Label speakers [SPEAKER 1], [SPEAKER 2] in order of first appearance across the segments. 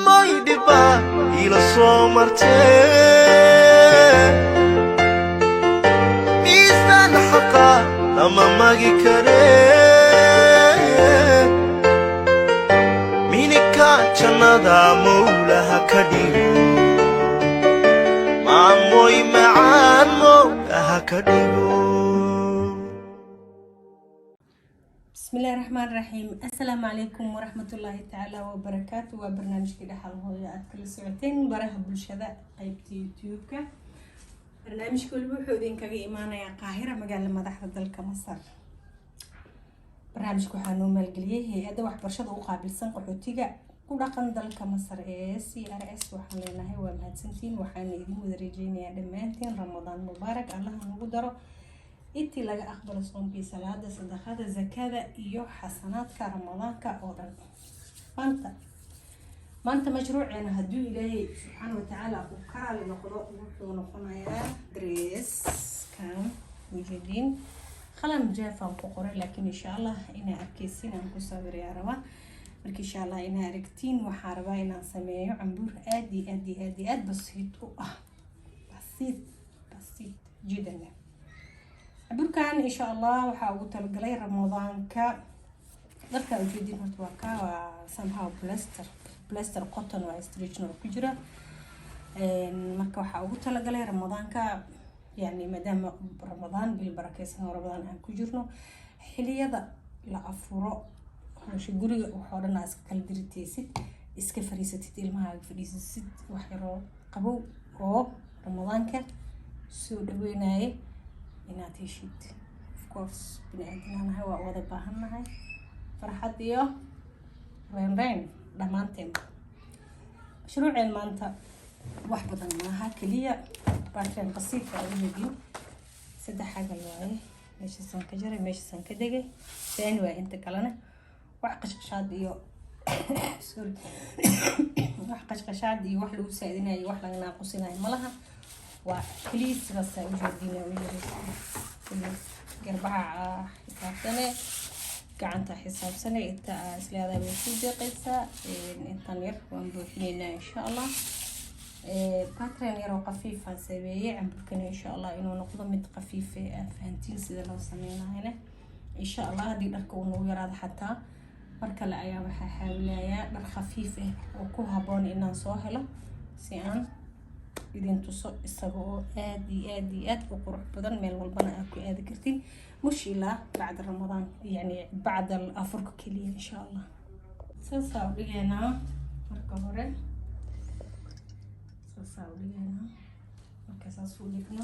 [SPEAKER 1] Maamoy, dhibba ila soo martee, miisaan xaqa lama magi kare. Minika jannada mowlaha ka dhigo, maamoy macaan, mowlaha ka dhigo.
[SPEAKER 2] Bismi illahi raxmaan raxiim. Assalaamu calaykum waraxmatullaahi tacaala wabarakaatu. Waa barnaamijkii Dhaxal Hooyo aad kala socoteen baraha bulshada, qeybta YouTube-ka. Barnaamijka weliba wuxuu idinkaga imaanayaa Qaahira, magaala madaxda dalka Masar. Barnaamijka waxaa noo maalgeliyey hay-adda waxbarashada u qaabilsan qaxootiga ku dhaqan dalka Masar ee CRS. Waxaan leenahay waa mahadsantiin. Waxaana idin wada rajeynayaa dhammaantiin Ramadaan mubaarak. Allaha nagu daro intii laga aqbalo soonkii, salaada, sadaqada, zakada iyo xasanaadka Ramadaanka oo dhan. Maanta mashruuceena, hadduu Ilaahay subxaana watacaala uu ka raali noqdo, wuxuu noqonayaa dresskan ujeediin. Qalam jaafaan ku qoray, laakiin insha Allah inaa arkeysin aan ku sawirayaa rabaa. Marka insha Allah inaa aragtiin waxaa rabaa inaan sameeyo cambuur aad iyo aad iyo aad iyo aad basiid u ah, basiid, basiid jiddan. Cambuurkan insha Allah waxaa ugu talagalay Ramadaanka. Dharka ujeedin horta waa ka waa somehow polyester, polyester cotton, waa stretchna ku jira. Marka waxaa ugu talagalay Ramadaanka, yani maadaama Ramadaan bil barakeysan oo Ramadaan aan ku jirno, xiliyada la afuro hawsha guriga waxoo dhan aa iska kala diriteysid, iska fariisatid, ilmahaaga fadhiisasid, wax yaroo qabow oo Ramadaanka soo dhaweynaya inaad heshid. Of course, bini aadanahay, waa wada baahannahay farxad iyo reynreyn dhammaanteen. Mashruuceen maanta wax badan maaha, keliya pattern basiidka aa ujeedin. Saddex xagal waaye, meeshaasaan ka jaray, meeshaasaan ka degay, saani waaye. Inta kalena wax qashqashaad iyo, sorry, wax qashqashaad iyo wax lagu saadinayo, wax laga naaqusinayo malaha. Waa keliya sidaasaa ujeedina u yiri. Garbaha xisaabsane, gacanta xisaabsane, inta aa isleedahay way ku deeqaysaa. Intan yar waan buuxineynaa insha Allah. Pattern yar oo khafiifaan sameeyey camburkana, insha Allah inuu noqdo mid khafiif eh, aad fahantiin sida loo sameynayana insha Allah. Haddii dharka uu nagu yaraado xataa, mar kale ayaa waxaa xaawilayaa dhar khafiif ah oo ku haboon inaan soo helo si aan idin tuso isaga oo aad iyo aad iyo aad u qurux badan, meel walbana aad ku aadi kartiin. Mush ilaa bacda Ramadaan, yani bacda afurka keliya insha Allah. Saasaa u dhigeynaa marka hore, saasaa u dhigeynaa. Marka saas u dhigno,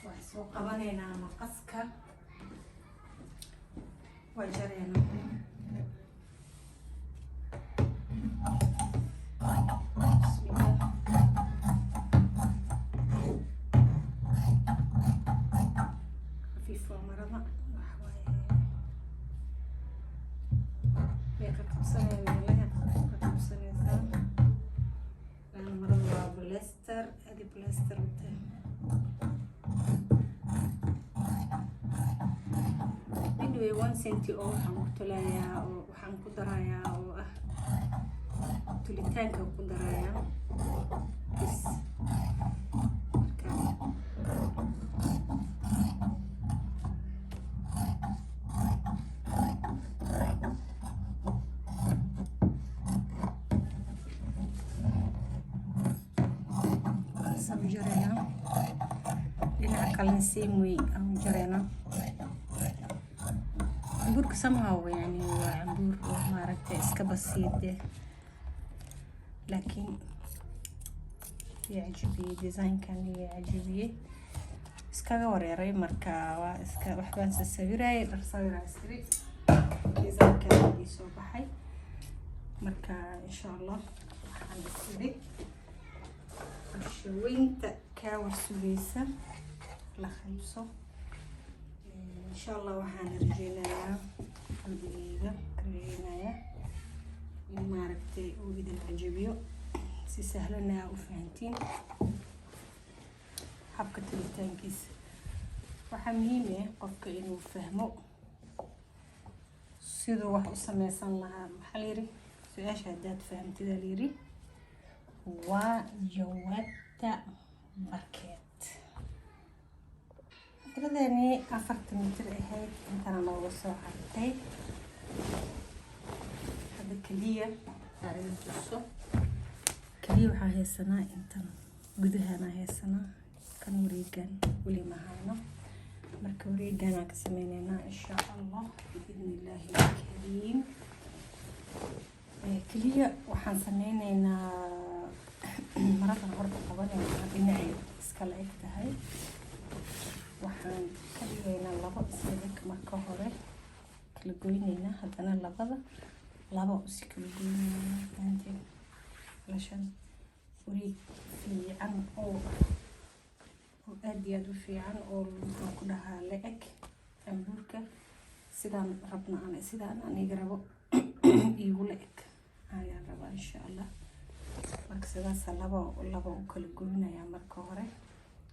[SPEAKER 2] waxaan soo qabanaynaa maqaska, waa jareynaa. Bismillah. Khafiif waa marada, waxa waaye way qaqabsanaya, meelaha qaqabsanaysaa laana marada waa polyester, adi polyester u tahay. Anyway, 1 centi oo waxaan ku tolayaa oo waxaan ku darayaa oo ah tulitaanka ku darayaa bis. Marka saan u jaraynaa, dhinaca kalena same way aan u jaraynaa. Cambuurka somehow yani waa cambuur oo maaragtay iska basiid eh, laakiin yacjibiyey designkan, yacjibiyey, iskaga wareeray. Marka waa iska waxbaan sawirayay, dhar sawiraa isiri, designkan ii soo baxay. Marka insha Allah waxaan is iri bulshaweynta kaa warsugaysa la qaybso insha Allah. Waxaan rajeynayaa, qalbigeyga ka rajeynayaa in maaragtay uu idin cajabiyo, si sahlana aa u fahantiin habka tulitaankiisa. Waxaa muhiim ah qofka inuu fahmo siduu wax u sameysan lahaa. Maxaa la yiri? Su-aasha haddaad fahamtida layiri waa jawaabta barkeed. Tiradani 40 mitir ahayd intana nooga soo hartay. Hadda keliya aa idin tuso, keliya waxaa haysanaa intan gudahaana haysanaa. Kan wareegan weli ma hayno. Marka wareeganaan ka sameyneynaa, insha Allah, biidni Illaahi alkariim. Keliya waxaan sameyneynaa maradan horta qabaneynaa, dhinacay iskala eg tahay. Waxaan ka dhigaynaa labo isla eg. Marka hore kala goyneynaa, haddana labada laba usi kala goyneynaa. Fahanteen? Alashan wareeg fiican oo aad iyo aad u fiican oo, maxaan ku dhahaa, la eg cambuurka sidaan rabna an sidaan aniga rabo igula eg ayaan rabaa, insha Allah. Marka sidaasa laba laba u kala goynayaa marka hore.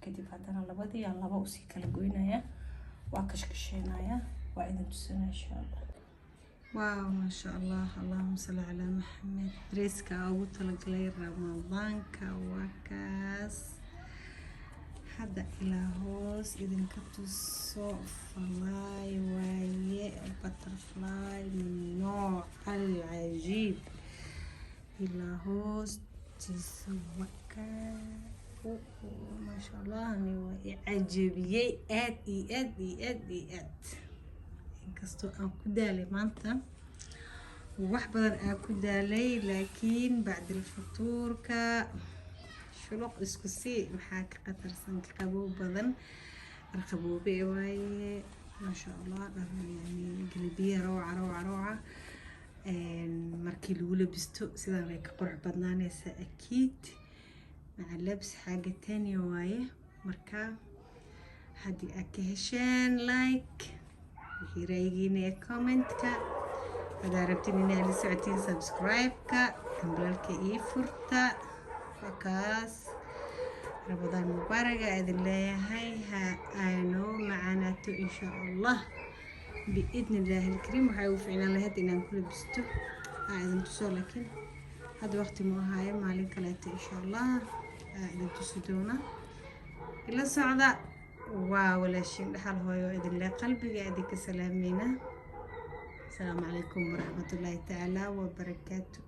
[SPEAKER 2] Kadib haddana labadii aan laba usii kala goynayaa, waa kashkasheynayaa, waa idin tusinaa, insha Allah. Wow, maasha Allah, allahuma salli calaa Maxamed. Dresska ugu talagalay Ramadaanka waa kaas. Hadda ilaa hoos idinka tuso. Fly waaye, butterfly min nooc alcajiib. Ilaa hoostiisa wakaa. Maasha Allah, ani waa i cajabiyey aad iyo aad iyo aad iyo aad. Inkastoo aan ku daalay maanta, wax badan aan ku daalay, laakiin bacdil futuurka shuluq isku sii, maxaa ka qatarsan, ka qabow badan? Qaboobe waaye, maasha Allah. Dhar yani galibiya rawca rawca rawca. Markii lagu labisto sidaan way ka qurux badnaanaysaa akiid. Maca labs xaaga tania waaye. Marka haddii aad ka hesheen, like. Wixii ra'yigiina ee commentka. Haddaa rabtin inaad la socotiin, subscribe-ka, gambalaalka ii furta. Waa kaas. Ramadaan mubaaraga idin leeyahay. Ha aynoo macaanaato, insha Allah, biidni Illaahi alkariim. Waxay ugu ficnaan lahayd inaan ku labisto, aa idin tuso, laakiin hadda waqti mu ahaayo. Maalin kaleeto, insha Allah, aa idin tusi doonaa. Ila socda. Waa walaashiin Dhaxal Hooyo idin le qalbiga idinka salaameynaa. Asalaamu calaykum waraxmatullaahi tacaala wabarakaatu.